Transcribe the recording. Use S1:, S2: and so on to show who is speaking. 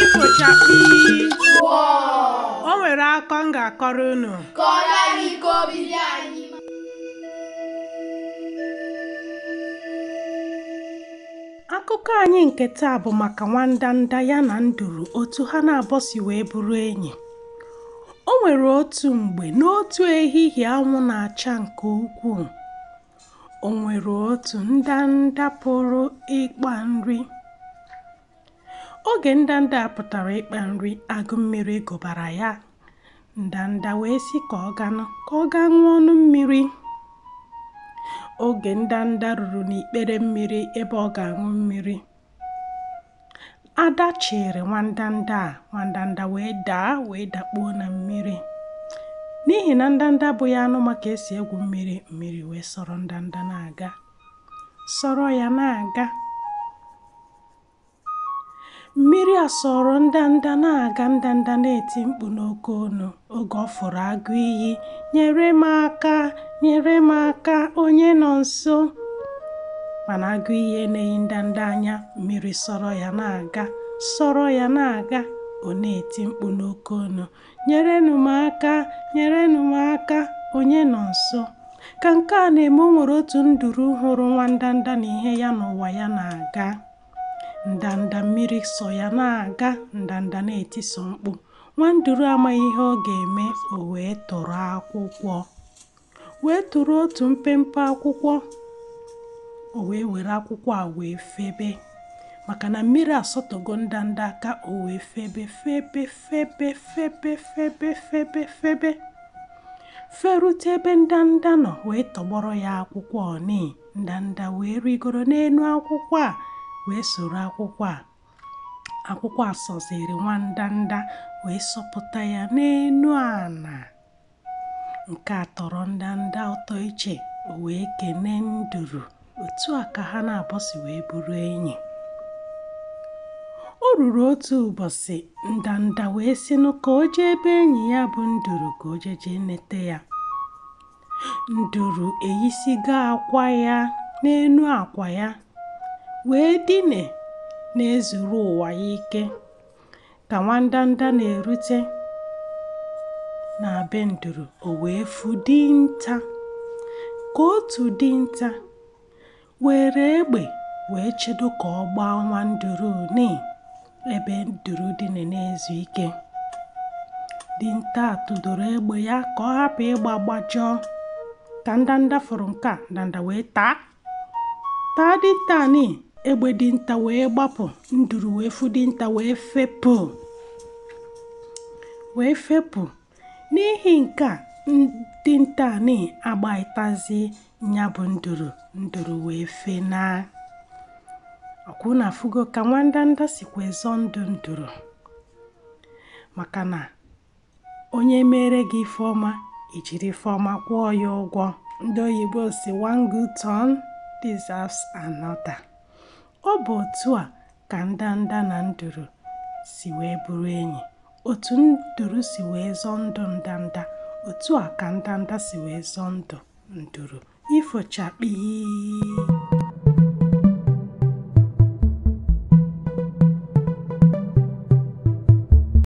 S1: Ifochakpi o nwere akọ m ga-akọrọ unu.
S2: Kọrọ anyị ka obi dị anyị mma.
S1: Akụkọ anyị nke taa bụ maka nwandanda ya na nduru otu ha na-abọ si wee bụrụ enyi. O nwere otu mgbe n'otu ehihie anwụ na-acha nke ukwuu. O nwere otu ndanda pụrụ ịkpa nri. Oge ndanda a pụtara ịkpa nri, agụ mmiri gụbara ya. Ndanda wee sị ka ọ ganụ ka ọ gaa ṅụọ ọnụ mmiri. Oge ndanda ruru n'ikpere mmiri ebe ọ ga-aṅụ mmiri, ada chịrị nwandanda a, nwandanda wee daa wee dakpuo na mmiri. N'ihi na ndanda abụghị anụ ma ka esi egwu mmiri, mmiri wee sọrọ ndanda na-aga, sọrọ ya na-aga. Mmiri a sọrọ ndanda na-aga, ndanda na-eti mkpu n'oke olu oge ọ fụrụ agụ iyi, nyere m aka, nyere m aka, onye nọ nso. Mana agụ iyi eleghị ndanda anya, mmiri sọrọ ya na-aga, sọrọ ya na-aga, ọ na-eti mkpu n'oke olu, nyerenụ m aka, nyerenụ m aka, onye nọ nso. Ka nke a na-eme, o nwere otu nduru hụrụ nwandanda na ihe ya n'ụwa ya na-aga. Ndanda mmiri sọ ya na-aga, ndanda na-etiso mkpu. Nwanduru amaghị ihe ọ ga-eme, o wee tụrụ akwụkwọ. Wee tụrụ otu mpempe akwụkwọ. O wee were akwụkwọ a wee febe. Maka na mmiri asọtọgo ndanda aka, o wee febe febe febe febe febe febe febe. Ferute ebe ndanda nọ wee tọgbọrọ ya akwụkwọ ọnị. Ndanda wee rigoro n'elu akwụkwọ a wee soro akwụkwọ a. Akwụkwọ a sọziri nwandanda wee sọpụta ya n'enu ana. Nke a tọrọ ndanda ụtọ iche, o wee kenee nduru. Otu a ka ha na-abọ si wee bụrụ enyi. O ruru otu ụbọchị, ndanda wee sịnụ ka o jee ebe enyi ya bụ nduru ka o jee jee nete ya. Nduru eyisigo akwa ya n'enu akwa ya wee dine na-ezuru ụwa ya ike. Ka nwandanda na-erute na be nduru, o wee fụ dinta. Ka otu dinta were egbe wee chedo ka ọ gbaa nwanduru ni ebe nduru dine na-ezu ike. Dinta a tụdoro egbe ya ka ọ hapụ ịgba gbajọọ. Ka ndanda fụrụ nke a, ndanda wee taa. Taa dinta a ni, egbe dinta wee gbapụ, nduru wee fụ dinta wee fepụ. Wee fepụ. N'ihi nke a, dinta a ni agbaịtazi ya bụ nduru, nduru wee fenaa. Ọkwa unu afụgo ka nwandanda sikwa ezọ ndụ nduru. Maka na onye mere gị ife ọma, i jiri ife ọma kwụọ ya ụgwọ. Ndị oyibo sị one good turn deserves another. Ọ bụ otu a ka ndanda na nduru si wee bụrụ enyi. Otu nduru si wee zọọ ndụ ndanda, otu a ka ndanda si wee zọọ ndụ nduru. Ifochakpi.